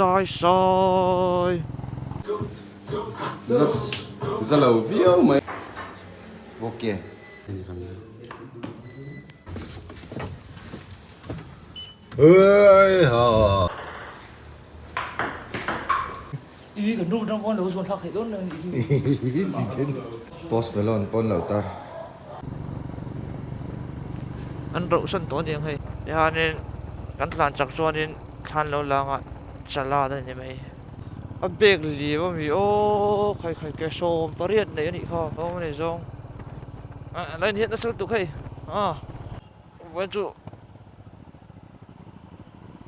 Sai sai. Za lo viau mai. Ok. Ui ha. I kan room atang pawn lo zuan thlak theih dawn reng anih hi. Post Malone pawn lo tar. An roh san tawh aniang hei. Tihianin kan tlan chak chuanin thlan lo langa chala a ni mai. A bag liam a mi aw khai khai ke 18 nei a nih kha awm a ni zawng a la inhiat nasa lutuk hei a vawiin chu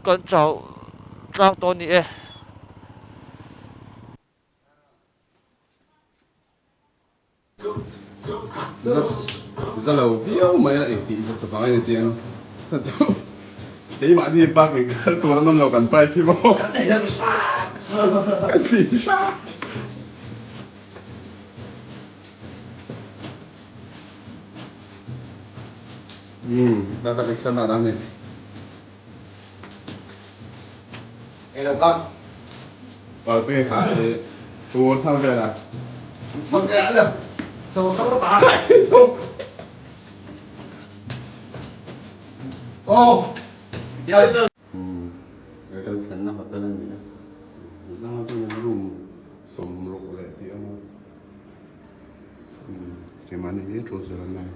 kan chau tlang tawh a ni e. Za lo viau mai a engtih za chawp ang a ni tiang chuan chu keimahni bak in kal tur an awm lo kan bike hi maw kan ti hrat. Umm ka ka exam a dang ni. Palte kha i tur thar vel a. Kan thlenna hotel a ni a, zanga chuan room 60 leh tih a awm a, keimahni hi thu zel an nei.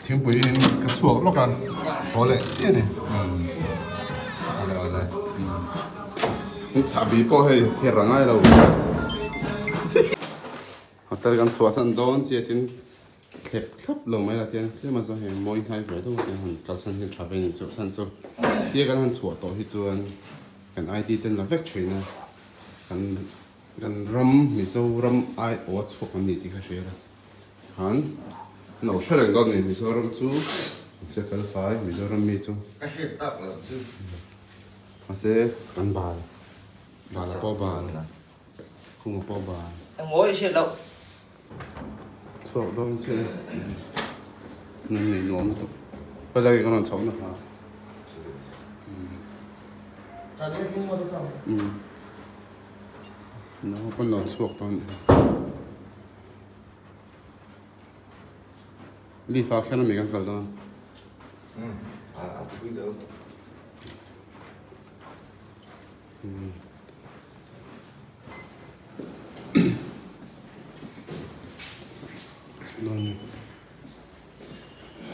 Thingpui in ka chhuak lawk a, haw leh chiah a ni. Awle awle. Chahbi pawh hei kher a ngai lo. Hotel kan chhuah san dawn chiah tin thlep thlap lo mai la tiang tlem a zawng hei mawi hnai ve deuh a tiang han kalsan hi tha ve ni chu san chu tia kan han chhuah tawh hi chuan kan ID ten la vek thin a kan kan ram Mizoram aiawh a chhuak an ni tih kha hria la. Khan an lo hre reng dawn a ni Mizoram chu che fel fai Mizoram mi chu. Ka hriat tak loh chu. Mahse kan bal bal a pawh bal khung a pawh bal. Eng mawi i hriat loh. Chhuak dawn che nan nei nuam lutuk. Helai kan rawn chhoh na kha. Nau pawn lo chhuak dawn. Leaf ah khian ami kan kal dawn. A thui deuh.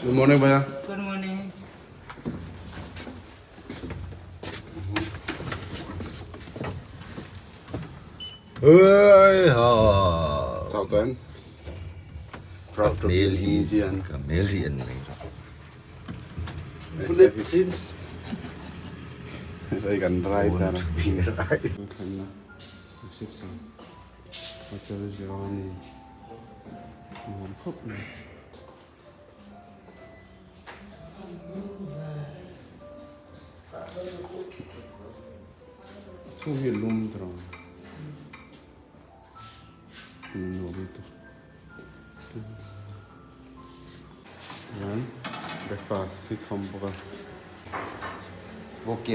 Good morning bhaiya. Good morning. Ui ha. Chau tuan. Proud to be Indian. Ka mel hi an nei. Bullet sins. Hei kan right Want to be right. Thlenna reception hotel Zirani nuam khawp mai. Chhung hi lum tawh nuam lutuk chuan breakfast hi chhawm bawk a. Ok.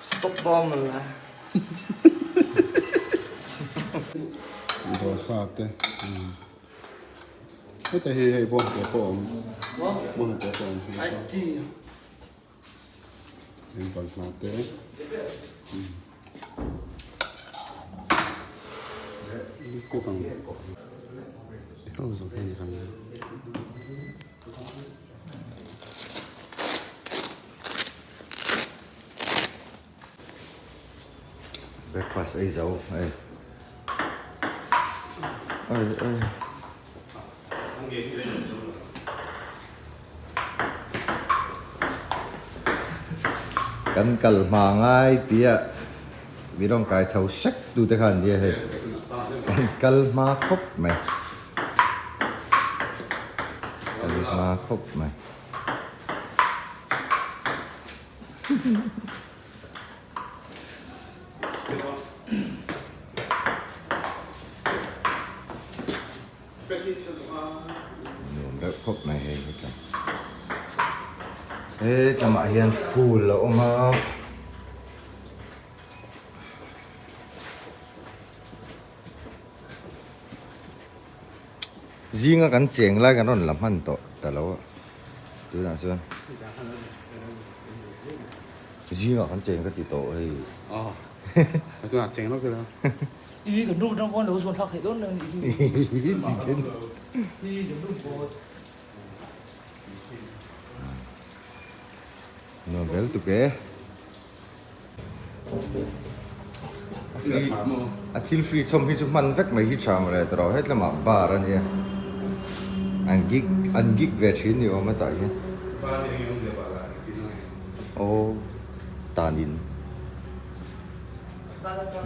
Stop bawm la. Dosa te heta hi hei bawng te pawh a awm bawng te pawh a awm. Heng balhla te cook ang hrang zawk hi a ni kan Breakfast ei zo hei oi oi. Kan kal hma ngai tia mi rawn kai tho sek tu te kha an nia hei kan kal hma khawp mai kal hma khawp mai. Nuam deuh khawp mai hei hetah. Hetlangah hian pool a awm a. Zinga kan cheng lai kan rawn la hman tawh ta lo a tunah chuan zingah kan cheng ka ti tawh hei. Aw tunah cheng lo kila. I kan room atang pawn lo zuan thlak theih dawn reng a nih hi. I kan room pawh. Nuam vel tuk e. A thil free chhawm hi chu hman vek mai hi tha mawle tawh hetlamah bar a nia an gig an gig ve thin ni awm a tah hian aw tanin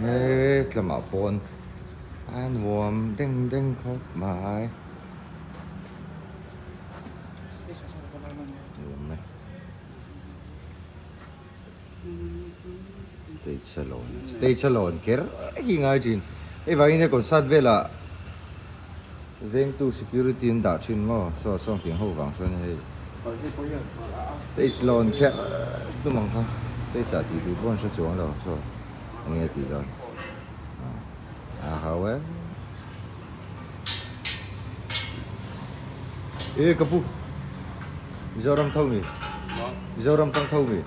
hetlamah pawn a nuam deng deng khawp mai nuam e. Stage a lawn stage a lawn kher hi ngai thin hei vangin he concert velah vengtu security an dah thin maw saw sawng tiang ho vang chuan hei stage lawn kher tum ang kha stage ah tih duh pawh an hre chuang lo saw eng nge tih dawn a hau e e ka pu Mizoram tho mi Mizoram tang tho mi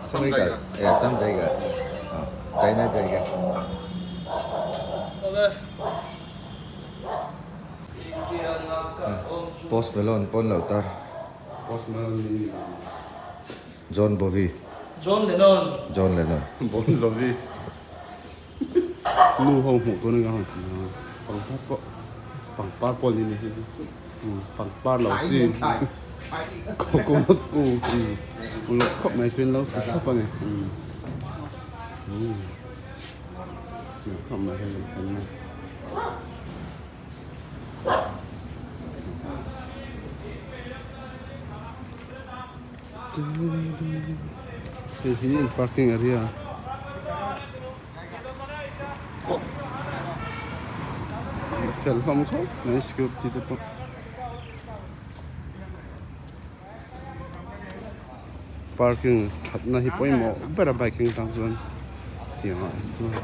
Assam jaiga e Assam jaiga China jaiga Post Malone pawn lo tar Post Malone John Bovi John Lennon John Lennon Bon Jovi Nu ho hmuh tur anga han ti a pangpar pawh pangpar pawh ni hi pangpar lo chi coconut kung uluk khawp mai chuan lo ti thlap a ni khawp mai hian kan thlen a. Hei hi in parking area fel hlawm khawp mai security te pawh parking thatna hi pawimawh ber a bike eng tan chuan tiang ah hi chuan.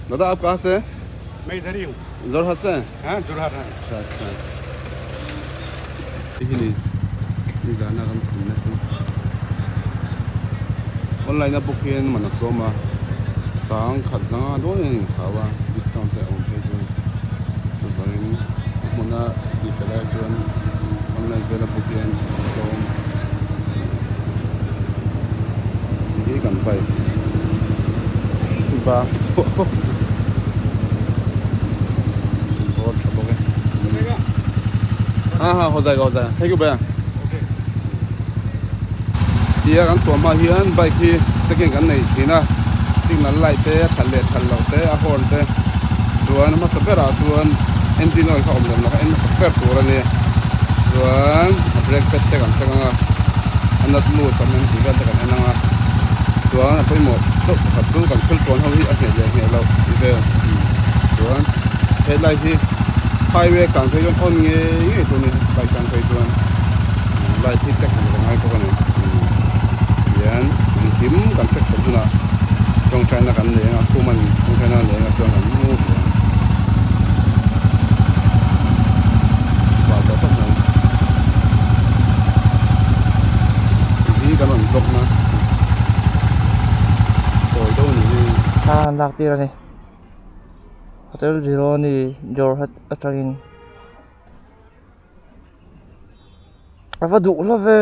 दादा आप कहाँ से हैं मैं इधर ही हूँ जोरहाट से हैं हाँ जोरहाट हाँ अच्छा अच्छा hi ni ni zana kan thum na chu online a book hian man a tlawm a sang khat zanga dawn in a inthau a discount te a awm phei chuan chuvangin a hmuna tih fel ai chuan online vela book hian a tlawm hi kan bike bang bawr tha bawk e ha ha ho jaiga ho jaiga thank you bhaiya tia kan chhuah hma hian bike hi checking kan nei thin a signal light te a that leh that loh te a horn te chuan hmasa berah chuan engine oil kha awm lem lo kha en hmasa ber tur a ni chuan a brake pad te kan check ang a a nut loose awm em tih vel te kan en ang a chuan a pawimawh deuh pakhat chu kan thil tawn ho hi a nghet leh nghet loh tih vel chuan headlight hi highway kang phei chuan on ngei ngei tur a ni bike kang phei chuan light hi check tur a ngai bawk a ni tihian engkim kan check fel hunah tawngtaina kan nei anga human tawngtaina kan nei anga chuan kan mu hle ang chhuah tawh phawt mai hi kan rawn block na sawi deuh a ni hi. Thla an lak tir a ni. Hotel Zironi Jorhat atangin a va duh lo ve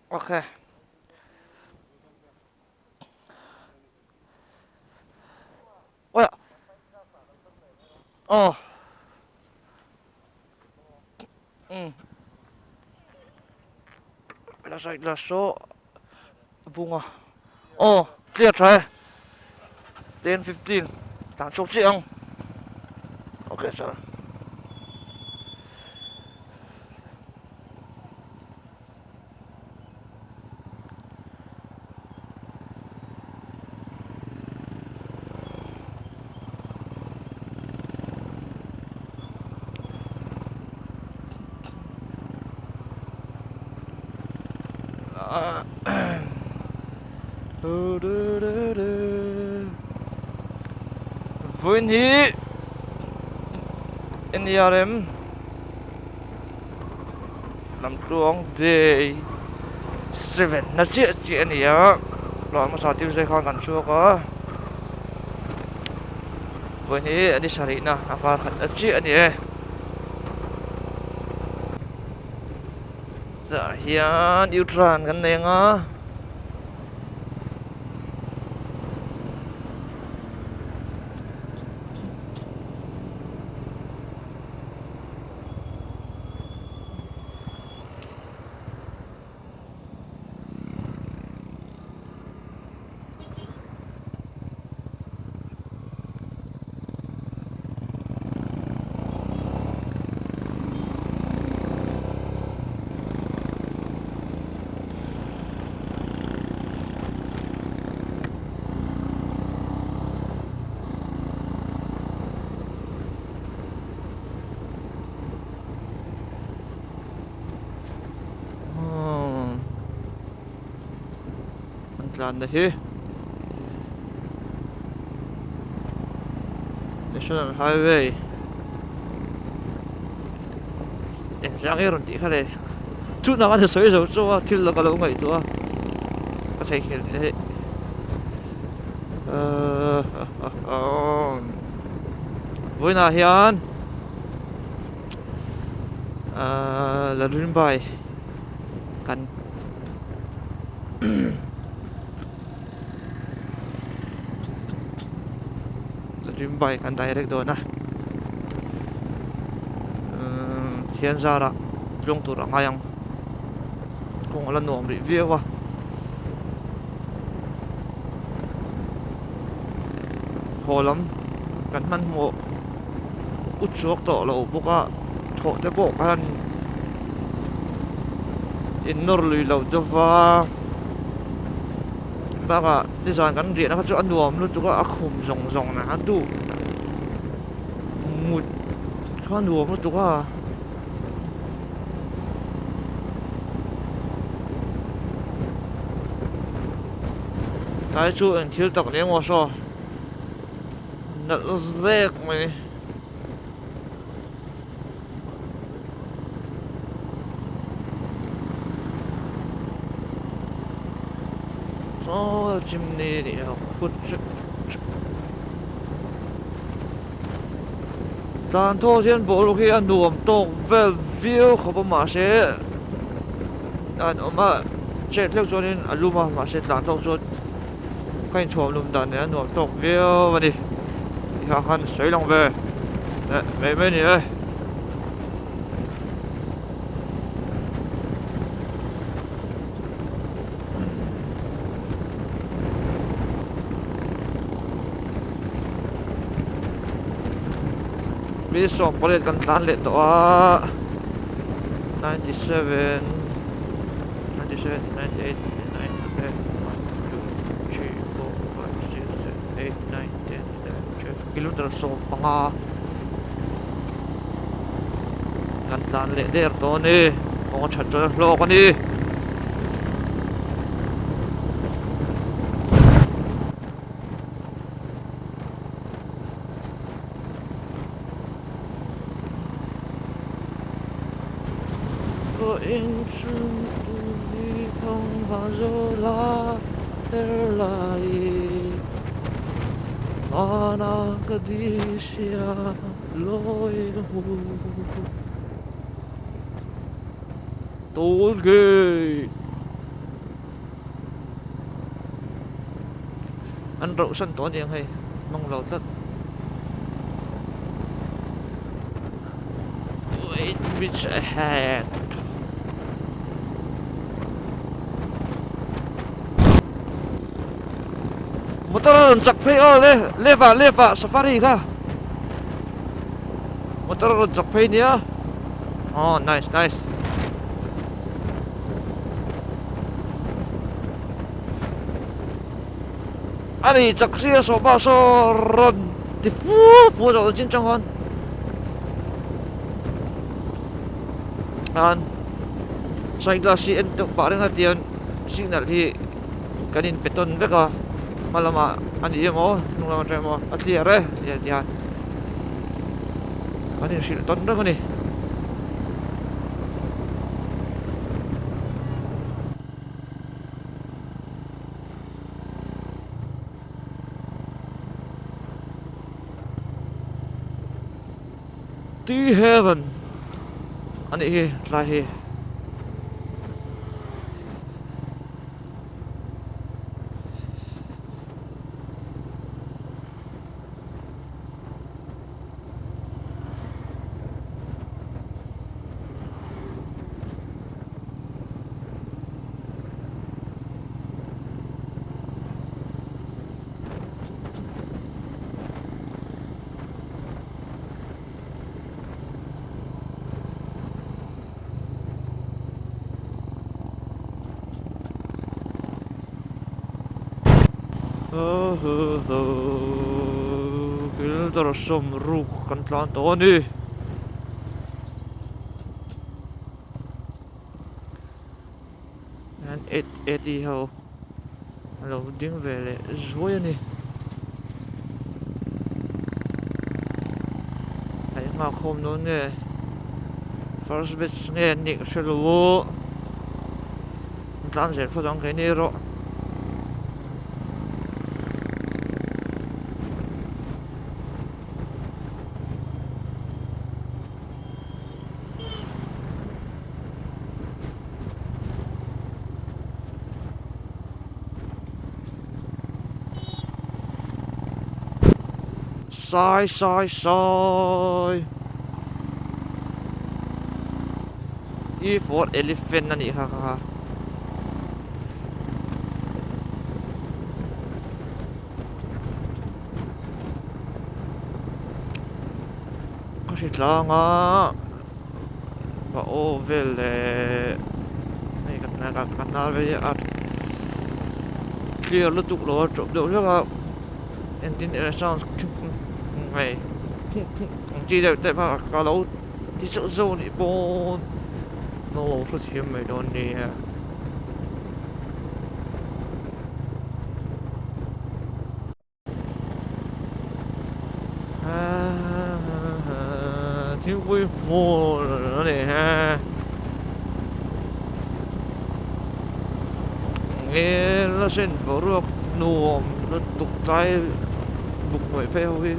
Okay. Ôi ạ. Ờ. A side glass saw a bung a aw clear tha e 10:15 tlan chhuak chiah ang okay sir. Vawiin hi NERM Lamtluang Day 7 na chiah chiah a ni a, tlai hmasa Tuesday khan kan chhuak a. Vawiin hi a ni sarihna a kar khat a chiah a ni e. Tah hian U-turn kan nei ang a. An tlanna hi National Highway engzah nge rawn tih kha le chutah khan sawi zo chu a thil ka lo ngaihtuah a ka theihnghilh hei ahh vawiinah hian ahh Lalrinbai kan Rimbai kan direct dawn a thian zarah tlawng tur a ngai ang kawng a la nuam rih viau a haw lam kan hmanhmawh u chhuak tawh lo bawk a thawh te pawh khan in nawr lui lo deuh va bakah nizan kan riahna kha chu a nuam lutuk a a khum zawng zawng na a duh mut kha a nuam lutuk a. Tlai chu eng thil tak ni emaw saw nalh zek mai. Saw chimney nih ho kut chu tlan thaw hian boruak hi a nuam tawk vel viau khawp a mahse an awm a chet hlek chuanin a lum a mahse tlan tawk chuan ka inthuam lum dan nen a nuam tawk viau a ni tih kha khan sawi lang ve eh mai mai a ni e. Mi 18 kan tlan leh tawh a 97 97 98 99 10 1 2 3 4 5 6 7 8 9 10 11 12 kilometer 15 kan tlan leh der tawh a ni kawng a that chuan a hlawk a ni. Toll gate an rauh san tawh aniang hei hmang lo tlat wait bridge ahead. Motor a rawn chak phei aw le left ah left ah safari kha motor a rawn chak phei nia aw nice nice. A ni chak sia sawpa saw rawn ti fu fu zawh chin chang khan an side glass hi en deuh pah reng a tian signal hi kan in pe tawn vek a hma lamah a ni emaw hnung lamah atang emaw a clear e ti hian kan in hrilh tawn reng a ni. Tea Heaven a nih hi tlai hi. Kilometer 60 kan tlan tawh a ni. Hian 880 ho a lo ding ve leh zuai a ni. A inghak khawm dawn nge first batch nge an nih ka hre lo aw an tlan zel phawt ang keini erawh. Sai sai sai E for elephant a nih kha kha. Ka hre tlang a ka aw vel leh hei ka hnar ka hnar vel hi a clear lutuk lo a tawp deuh hlek a engtin nge sound hei ang chi deuh te kha ka lo ti zeuh zeuh anih pawn ka lo hrethiam mai dawn nia. Thingpui hmun a ni he ngel a sin boruak nuam lutuk tlai buk hnuai phei ho hi.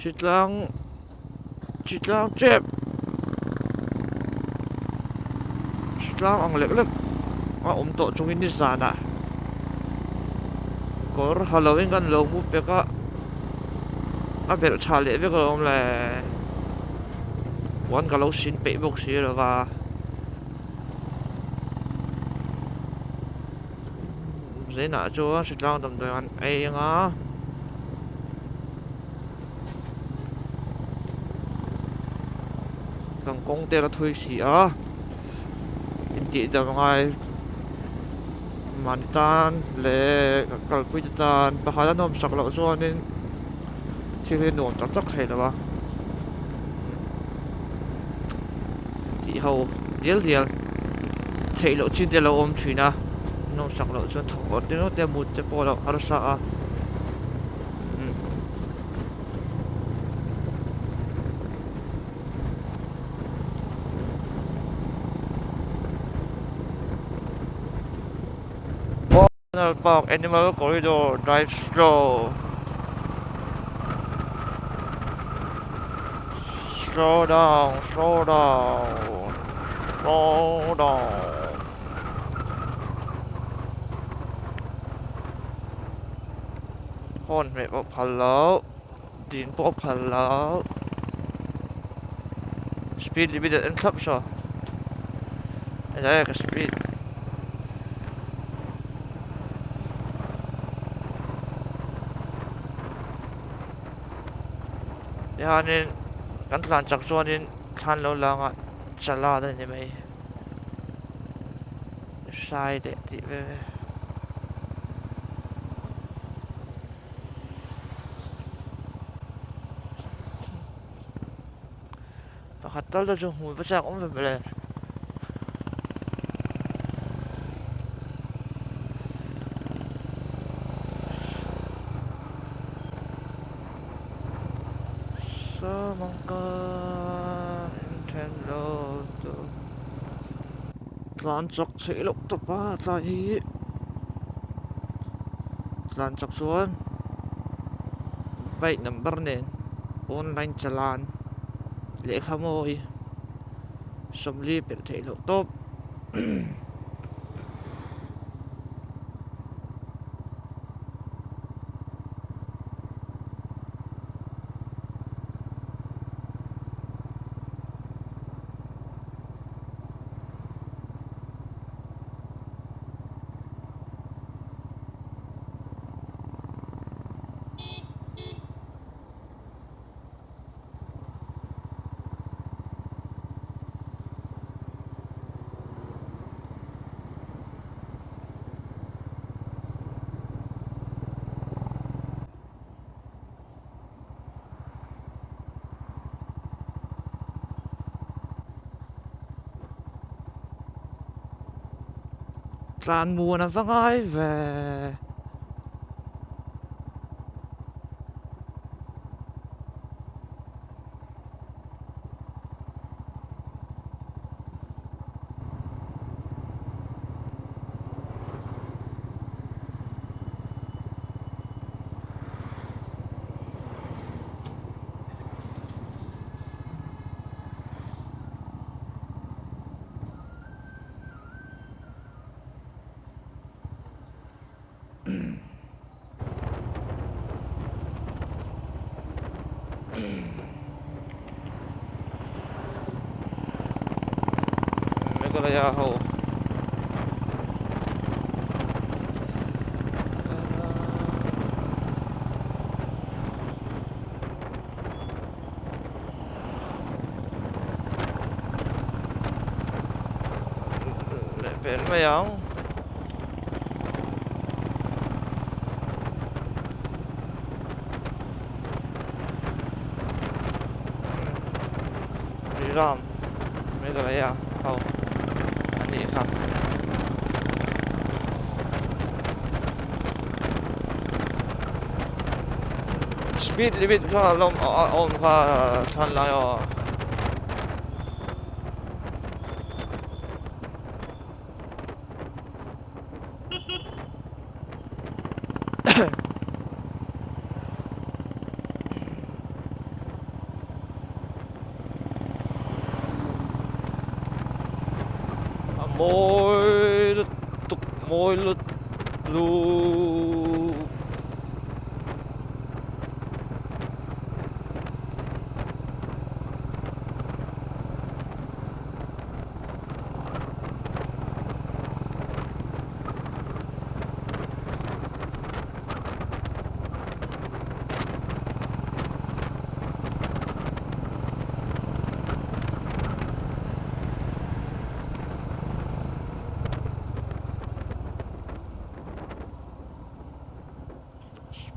Chitlang chitlang tep chitlang ang lek lek a awm tawh chungin nizanah kawr ha lovin kan lo mu pek a a belh tha leh vek alawm le puan ka lo sin peih bawk si lova. Zainah chuan hritlang damdawi an ei ang a. Kan kawng te la thui si a intih dam ngai mahni tan leh kalpui te tan pakhat a nawm sak loh chuanin thil hi nuam tak tak thei lo a. Tih ho dial dial theih loh chin te a lo awm thin a nawmsak loh chuan thawk awrh te ringawt te mut te pawh a lo harsa a National Park Animal Corridor Drive Slow Slow down slow down slow down. Horn hmeh pawh phal loh, din pawh phal loh. Speed limit an en thlap saw. Helai ka speed. Tihianin kan tlan chak chuanin thlan lo langa chalad a ni mai. Hrai leh tih vel e. Pakhat tal te chu hmui va chak awm ve mawle. Samangka inthen lo chu tlan chak theih loh tawp a tlai hi tlan chak chuan bike number nen online chalan lehkha mawi 40 pelh theih loh tawp. Tlan muan a va ngai ve. Meghalaya ho leh vel mai ang. Ram Meghalaya ho a nih kha. Speed limit kha a lawm a awm kha thlan lai aw. A mawi lutuk mawi lutuk.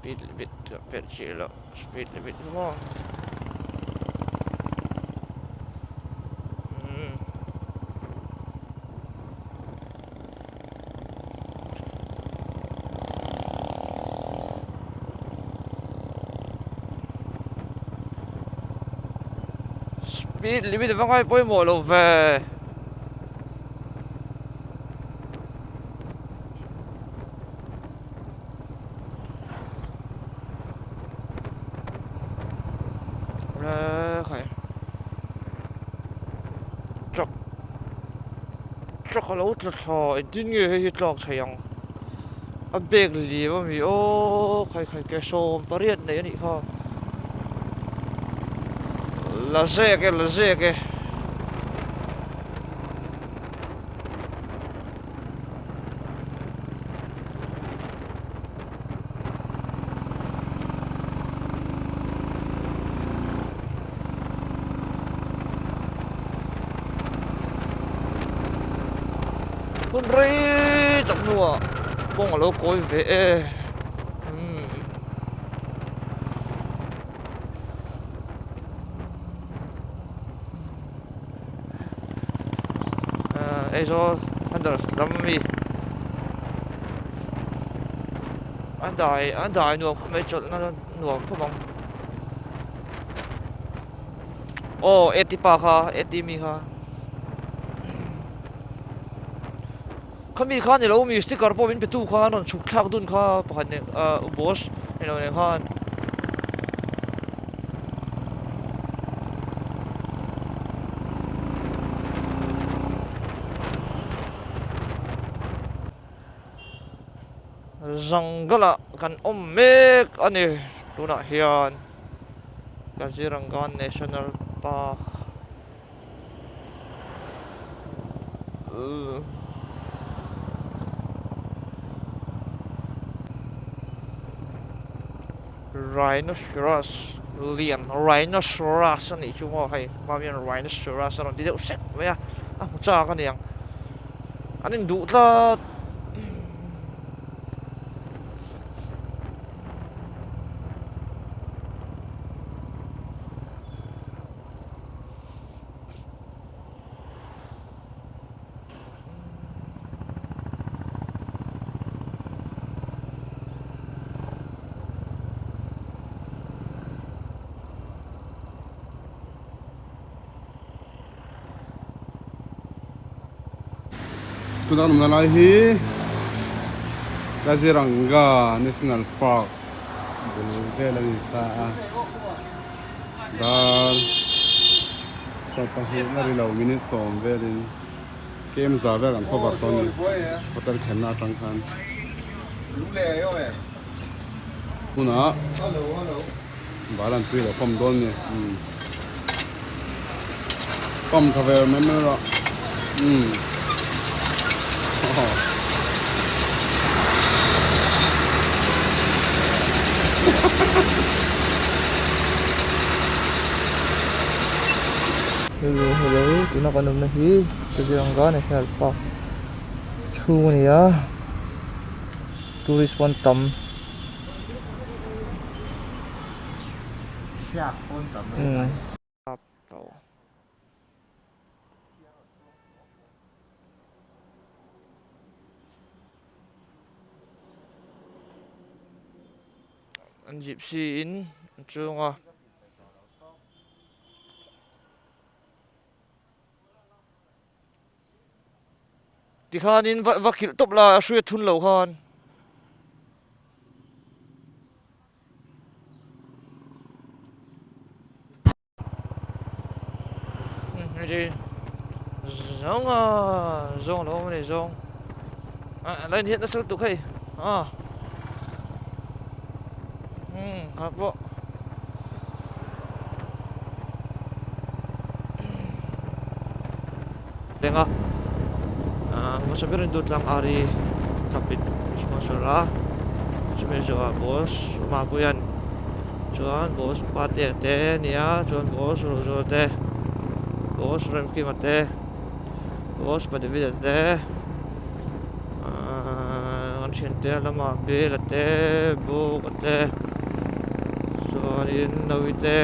Speed limit ka pelh chiah loh speed limit hi maw. Speed limit va ngai pawimawh lo ve. Truck truck a lo tla thla engtin nge hei hi tlak thei ang. A bag liam ami aw khai khai ke 18 nei anih kha la zek e la zek e. Hun rei tak hnuah kawng a lo kawi ve e umm. Aizawl Thunder lam ami a dai a dai nuam khawp mai chawlhna nuam khawp ang aw eti pa kha eti mi kha khami kha ni lo mi sticker pawh min pe tu kha an rawn chhuk thlak dun kha pakhat nen ah boss ni lo nen khan. Jungle ah kan awm mek a ni tunah hian Kaziranga National Park Rhinoceros lian Rhinoceros a nih chu maw hei hma hian Rhinoceros a rawn ti deuh sek mai a a hmu chak a niang an induh tlat. Tuna kan awmna lai hi Kaziranga National Park bul vel a ni ta a dar 12 na ri lo minute 10 velin kem za vel an cover tawh a ni hotel thlenna atang khan hunah Balan tui lo pump dawn ni umm pump tha ve mai mai rawh umm Hello hello tuna kan awmna hi Kaziranga National Park chhung a ni a tourist pawn tam. An gypsy in an chung a. Tikhanin va va khilh tawp la a hriat thun lo khan. Zawng a zawng lo awm a ni zawng ah line hian nasa lutuk hei ah umm kha pawh. Teng a ah hmasa berin Dutlang Ari kapit sponsor a chumi zawhah boss Mapuia'n chuan boss Patea te a ni a chuan boss Rozoa te boss Remkima te boss Padavida te ahh an thiante lamah Bela te Buka te chuanin Nawi te.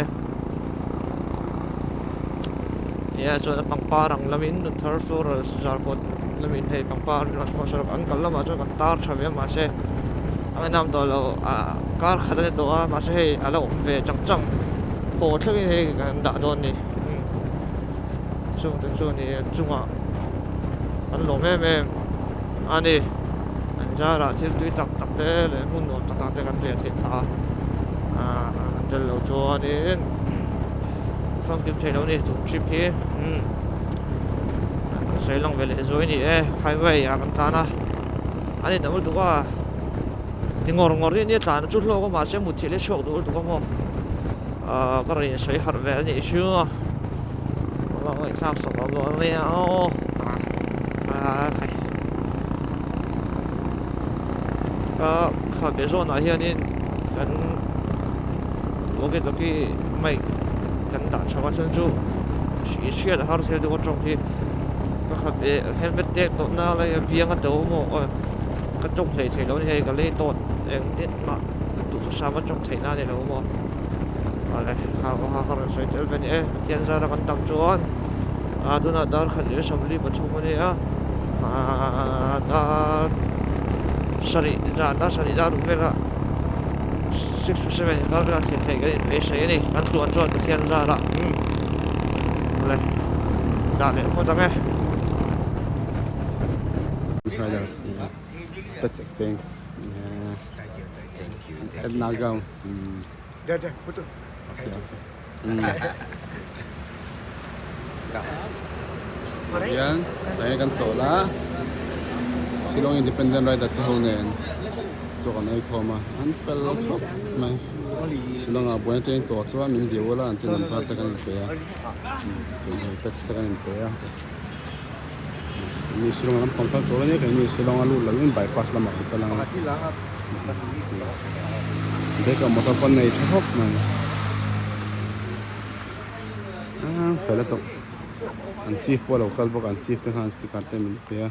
Nia chuan a pangpar ang lamin thar floral zarkawt lamin hei pangpar sponsor an kal lamah chuan kan tar tha ve a mahse a ngaihnam tawh lo ah kar khat a ni tawh a mahse hei a la awm ve chang chang haw thlengin hei kan dah dawn a ni chung te chu a ni a chungah kan lawm em em a ni an zarah thil tui tak tak te leh hmun nuam tak tak te kan riah theih phah a ah an tel lo chuanin. Famkim thei lo ni tun trip hi umm kan sawi lang ve leh zuai ni e highway ah kan tlan a an inawm lutuk a. Ti ngawr ngawr hi ania tlan chu hlawk a mahse mutthilh hi a chhuak duh lutuk a maw ah ka rawn insawi harh ve a nih chu a ngaihthlak sak a maw ania aw ah khai ka khabe zawnah hianin kan walkie talkie mic kan dah chho a chuan chu hriat a har thei deuh atang hi ka khabe helmet tek tawhna lai a biang a do maw ka tawng hlei thei lo a ni hei ka lei tawt eng tin mah ka duh hram a tawng theih na a ni lo maw awle ha ha ka rawn sawi tel ve a ni e Pathian zara kan tam chuan ah tunah dar khat leh 43 a ni a ah dar sarih zan dar sarih dar ruk velah 6 to 7 inkar velah thlen theih kan inbeisei a ni kan tluan chuan Pathian zarah umm awle dah leh phawt ang e. Riders yeah that's exchange yeah at Nagaon Dah dah betul. Okay. Hian tlai kan chawl a Shillong Independent Rider te ho nen chaw kan ei khawm a an fel khawp mai Shillong ah buaina te in tawh chuan min deu ula an ti number te kan inpe a tax te kan inpe a. Mi Shillong lampang kal tur a nia keini Shillong a lut lovin bypass lamah kan kal ang a bag ah motor pawh nei tha khawp mai ah fel a tawp an chief pawh a lo kal bawk a an chief te khan sticker te min pe a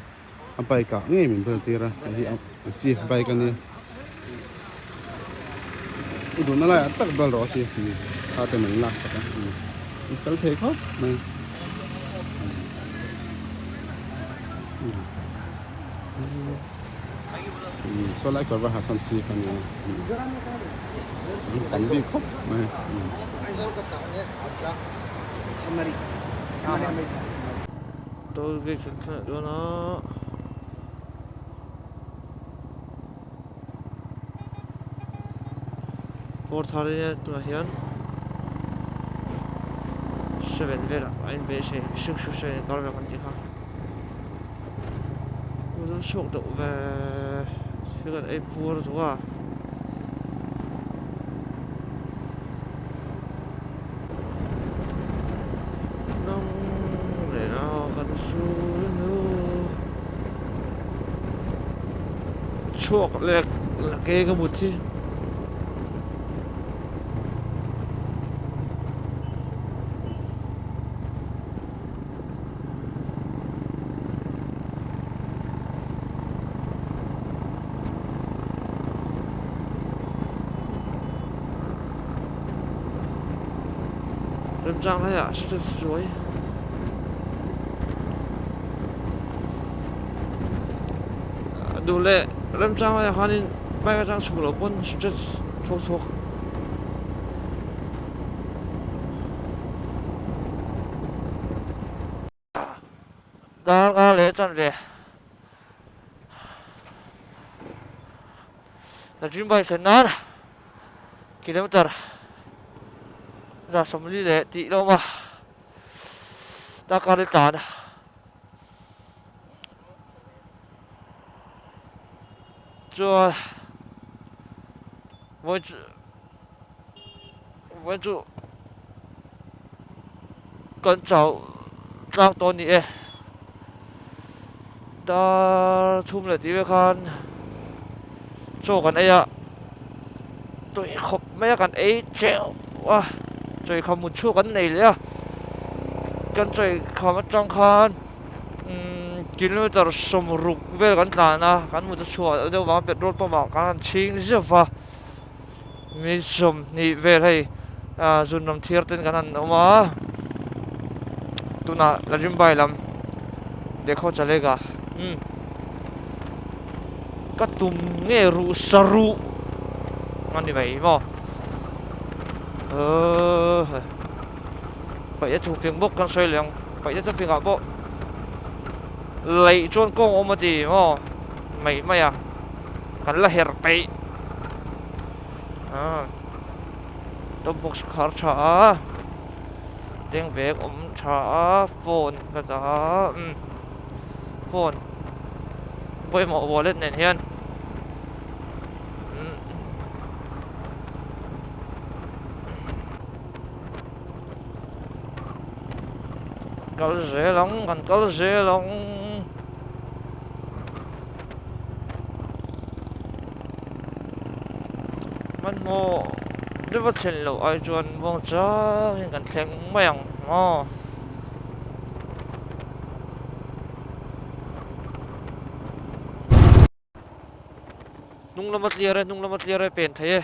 a bike ah ngei min bel tir a hei hi an chief bike a nia i duhna laiah tak bel rawh a ti kha te min lak sak a i fel thei khawp mai. Saw lai kawr va ha sawn chief a nia an tam bik khawp mai. Toll gate kan thleng dawn a. Kawr thar hi tunah hian 7 velah a inbeisei 6 to 7 inkar vel kan tih kha chu chhuak deuh ve thil kan ei puar zawk a. Nang leh a kan sulnu chhuak lek lek e ka mut hi. Remchang laiah step zuai. Duh leh remchang laiah khanin bike atang chhuk loh pawn step chhuak chhuak. Dar a leh tan ve. Ka dream bike thlen nan kilometer 40 leh tih lo awm a, darkar hi tlan a. Chuan vawi chu vawi chu kan chau tlang tawh a ni e. Dar thum leh tih vel khan chaw kan ei a, tui khawp mai a kan ei teuh a, chawi kham mut chhuak kan nei leh a, kan chawi kham atang khan umm kilometer 60 vel kan tlan a, kan mut a chhuah deuh vang a petrol pump ah kan han chhing zeuh a, mi 20 vel hei ah zunram thiar ten kan han awm a, tunah Lajimbai lam dekhaw chalega umm ka tum nge ruh sa ruh a ni mai maw ahh paih te chhungfing bawk kan sawi leh ang paih te chhungfing ah pawh laih chuan kawng awm a ti maw mai mai a kan la herh peih ah top box khar tha a tank bag awm tha a phone ka dah a umm phone pawimawh wallet nen hian umm. kal zel ang kan kal zel ang. Hmanhmawh deuha thlen loh ai chuan muang changin kan thleng mai ang maw. Hnung lama tliar e hnung lama tliar e pen thei e.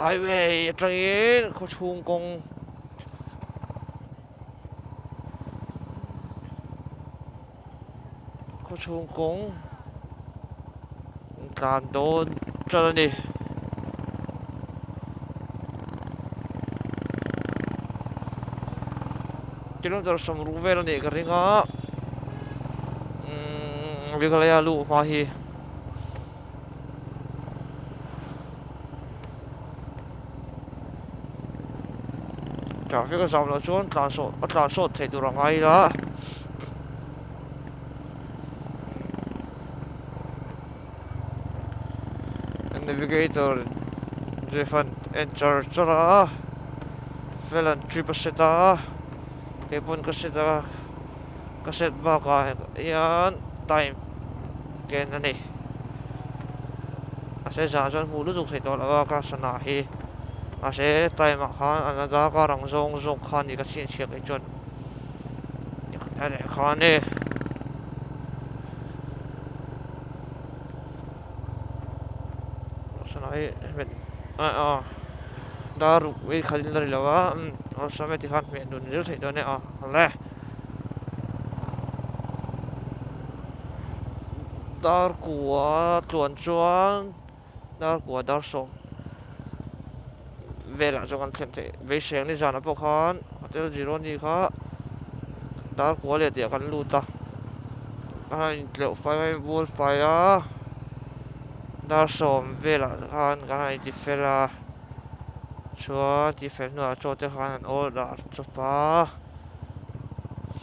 Highway atangin khawchhung kawng khawchhung kawng tlan dawn ṭan a ni. Kilometer sawmruk vel a nih ka ring a umm Meghalaya luh hma hi. Traffic a zam loh chuan tlan sawh a tlan sawt theih tur a ngai ila. Navigator Jefan en char char a Felan trip a set a keipawn ka set a ka set bakah hian time ken a ni mahse zan chuan hmuh lutuk theih tawh lo a ka sana hi mahse time ah khan a la dak a rang zawng zawk kha a ni ka chhinchhiah kei chuan. Kha ni dar ruk vel khat in la ri lo a awlsam e tikhan hmeh nun zir theih dawn e a le dar kua tluan chuan dar kua dar sawm velah chuan kan thlen theih beisei ang nizanah pawh khan hotel Jironi kha dar kua leh tih ah kan lut a a intleuh fai a inbual fai a dar sawm velah khan kan han inti fel a chuan tih fel hnuah chaw te khan an order chawp a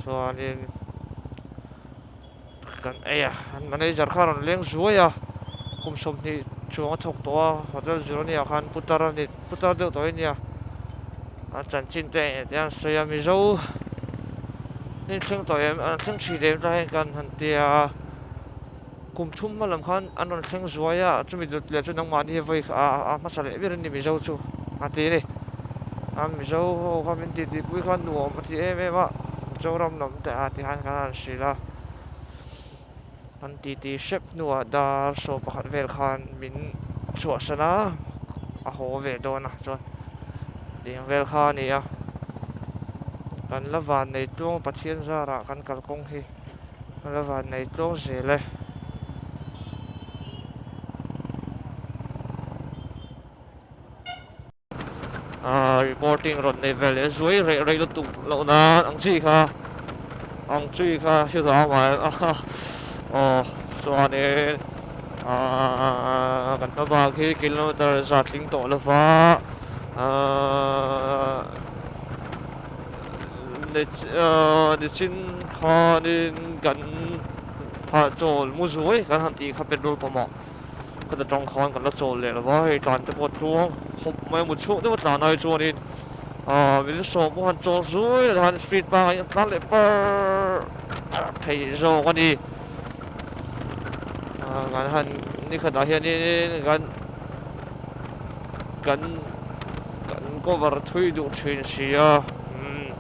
chuanin. Kan ei a, an manager kha a rawn leng zuai a, kum 20 chuang a thawk tawh a, hotel Zironi ah khan putar a ni, putar deuh tawh hi nia, a chanchin te eng eng te an sawi a, Mizo in thleng tawh em, an thleng thin em ta hian kan han ti a, kum thum hma lam khan an rawn thleng zuai a, chumi dut leh chu nangmahni hi vawi a hmasa leh ber a ni Mizo chu a ti a ni, a Mizo ho kha min titi pui kha nuam a ti em em a, Mizoram lam te ah ti khan kan han hrilh a. An titi hrep hnuah dar 11 vel khan min chhuahsan a, a haw ve dawn a chuan tiang vel kha a ni a. Kan la van nei tluang Pathian zarah kan kalkawng hi kan la van nei tluang zel e. Reporting rawn nei vel leh zuai reh rei lutuk loh nan ang chi kha ang chi kha hriat a awm ai a aw chuanin ahh kan hma bak hi kilometer za tling tawh lova ahh nichin khanin kan hahchawl mu zuai kan han tih kha petrol pump ah. Ka ta tang khan kan la chawl leh lo va, hei tlan te pawh a tluang khawp mai a, mut chhuak deuh a tlan ai chuanin aaa min sawm pawh han chawl zui leh han speed pangai an tlan leh par thei zawk a ni. Aaa kan han nikhatah hianin kan kan kan cover thui duh thin si a umm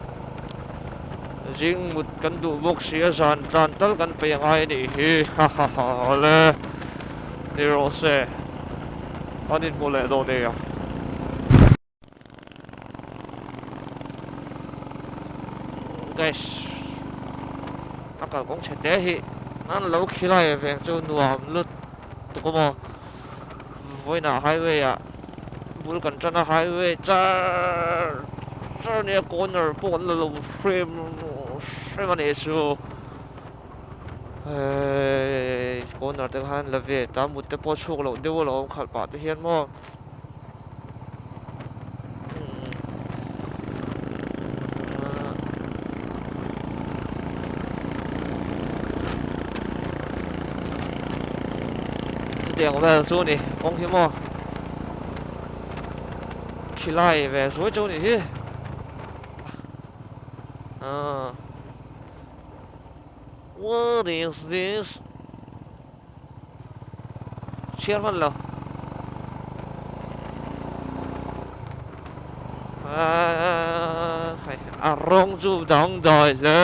zing mut kan duh bawk si a zan tlan tal kan peih a ngai a nih hi ha ha ha awle. Ni rawh se, an inhmu leh dawn nia. Guys, a kalkawng chhe te hi an lo khilai veng chu nuam lut tuk a maw. Vawiinah highway ah bul kan tan a, highway char char nia corner pawh an la lo frame hrem a nih chu. Hei corner te khan la ve ta mut te pawh chhuak loh deuh alawm khalh pah te hian maw Chutiang vel chu ni kawng hi maw khilai ve suai chu ni hi ah what is this chhiar hman lo a rawng chu dang dai hle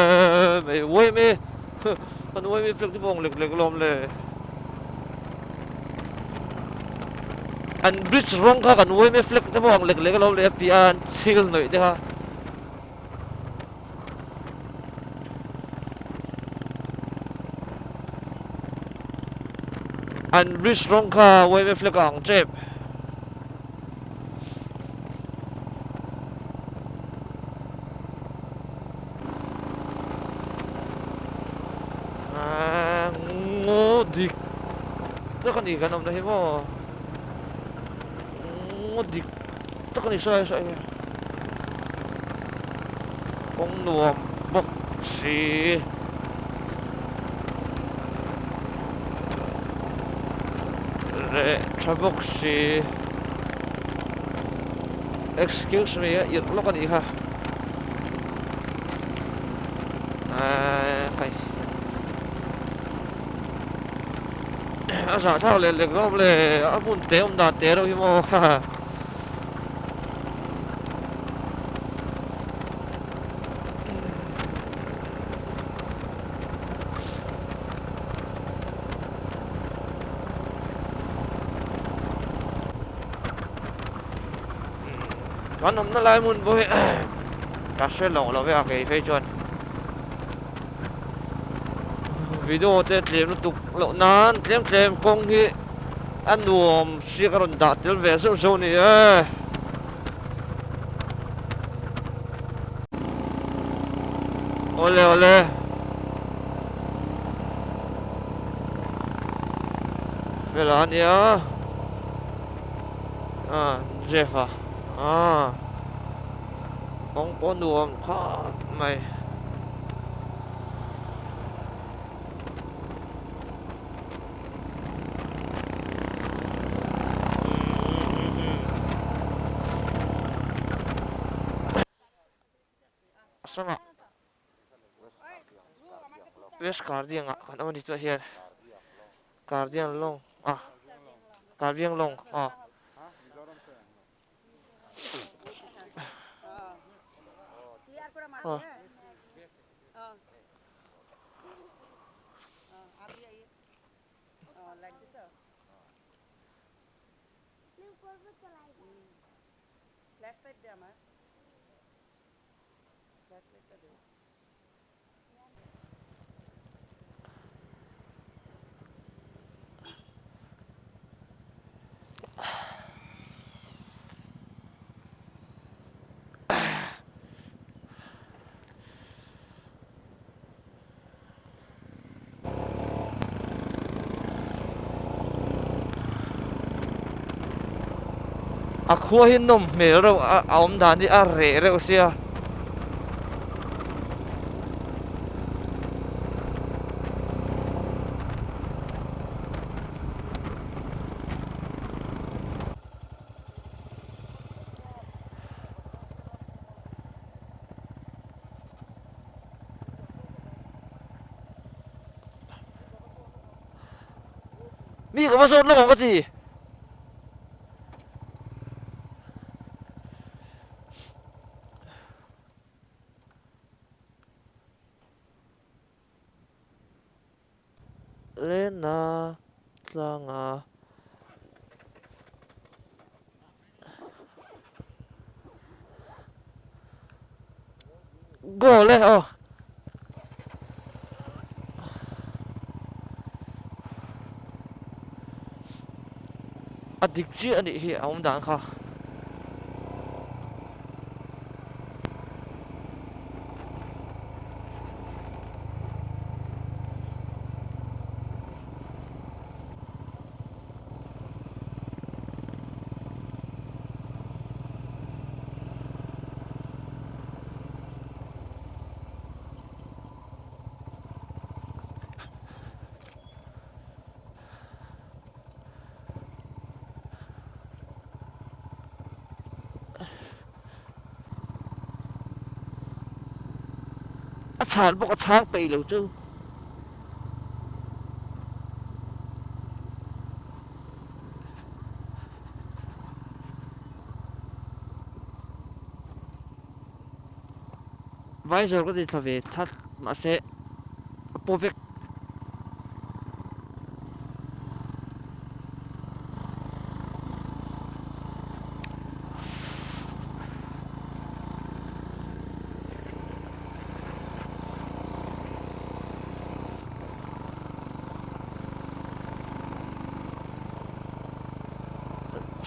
mai uai mai kan uai mai flag te pawh ang lek lek alawm le an bridge rawng kha kan uai mai flag te pawh ang lek lek alawm le a piah a an thil hnawih te kha. An bridge rawng kha yma flag a ang tep. Ngaw dik tak a ni kan awmna hi maw ngaw dik tak a ni sawi sawi. Kawng nuam bawk si. Reh tha bawk si. Excuse me a irh lawk a nih kha. Aaa kai. A zahthlak leh lek rawp le a hmun te awm dan te reuh hi maw. Kan awmna lai hmun pawh hi ka hre loh lo ve a kei phei chuan video te tlem lutuk loh nan tlem tlem kawng hi A nuam hriak a rawn dah tel ve zeuh zeuh a ni e. Awle awle. Fela a nia. Ah Jeff a. Ah. Kawng pawh nuam khawp mai. Sangah West Guardian ah kan awm a ni chuah hian Guardian lawng ah Guardian lawng ah. A khua hi nawm hmel reuh a a awm dan hi a reh reuh sia. Mi ka va zawt lawk ang ka ti. Lena tlanga. Goal e aw. A dik chiah a nih hi a awm dan kha. A chhan bawk a chhang peih lo chu. Visor ka ti thla ve that mahse a paw vek.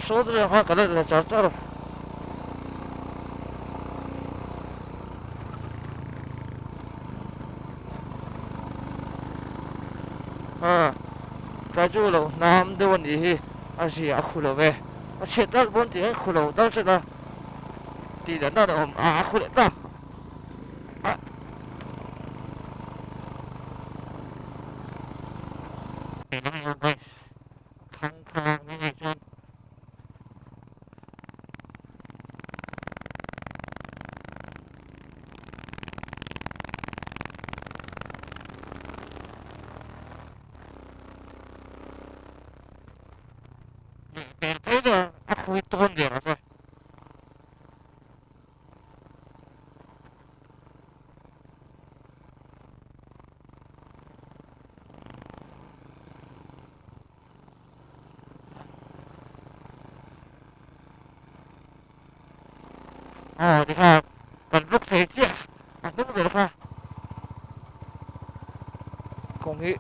Saw chu kha ka let leh char char a. A tlai chu lo hnam deuh a nih hi a zia a khu lo ve a chhiat dal pawn tih hian khu lo dal sela tih dan dan a awm a a khu leh ta a. Thang thang a nih chuan. A khui tawn der a che. Aw tikha kan bawk thei chiah a hnung ber kha kawng hi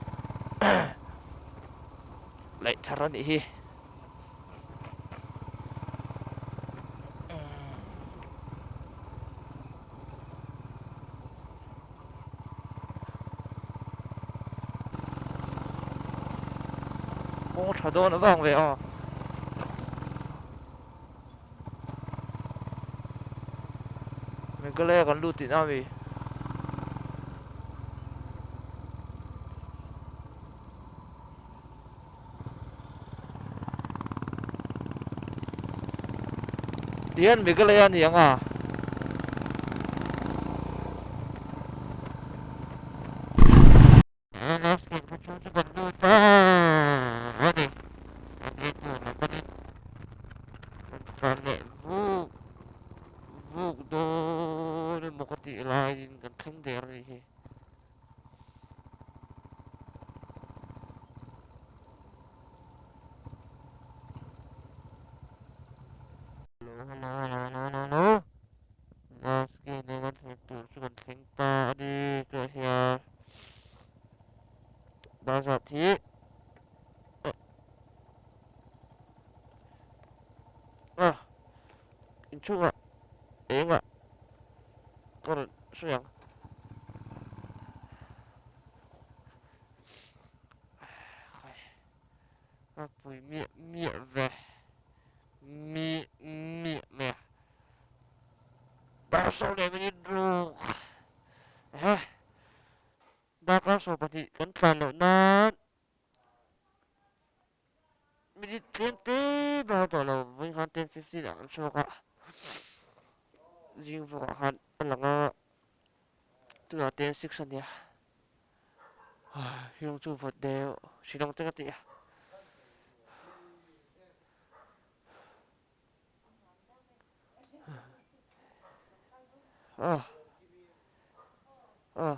laih thar a nih hi. Kawng tha dawn avang ve aw. Meghalaya kan lut tihna ami. Tihian Meghalaya a ni ang a. Vuk dawn emaw ka tih laiin kan thleng der a nih hi. Hello hello hello hello hello Last game nen kan thleng tur chu kan thleng ta a ni tah hian bazar hi a inchhungah engah ka rawn sawi ang. Ka pui miah miah ve mi miah mai a dar sawm leh minute ruk ehe darkar 12 kan tlan loh nan minute tlem te ber a tawh lo vawiin khan 10:15 ah kan chhuak a zing vawkah khan a lang a tunah 10:06 a nia. Shillong chu vawt deuh Shillong te ka ti a. Ah. Ah.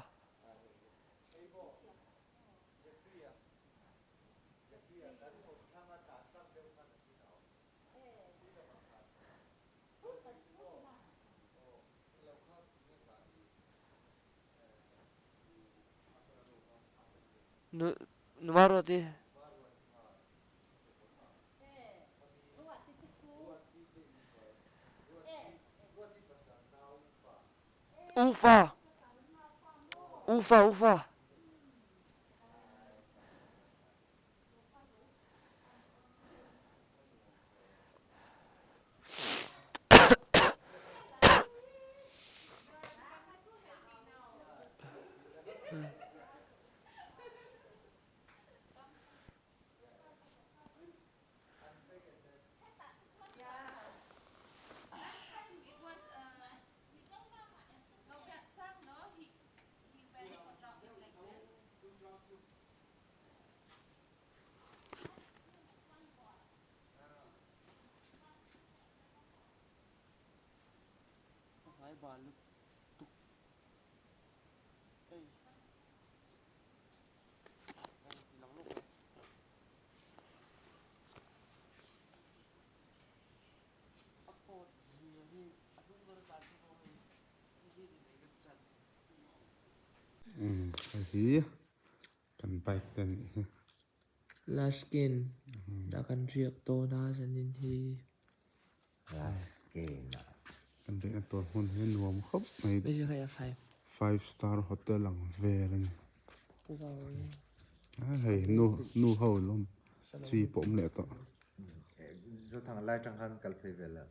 Nu Numaruati. Ufa. Ufa ufa. bal lutuk hei hei ti lang lawk a. A pawt zia hi a hnung ber atan chu pawh hei hei hi ni mai kan chan. Umm hei hi kan bike te a nih hi. Laskin ah kan riak dawn a zanin hi. Laskin ah. Kan riahna tur hmun hi a nuam khawp mai. Five star hotel ang vel a ni. Hei nu nu ho lawm chi pawh awm leh tawh. Zothang lai tang khan kal phei vel a.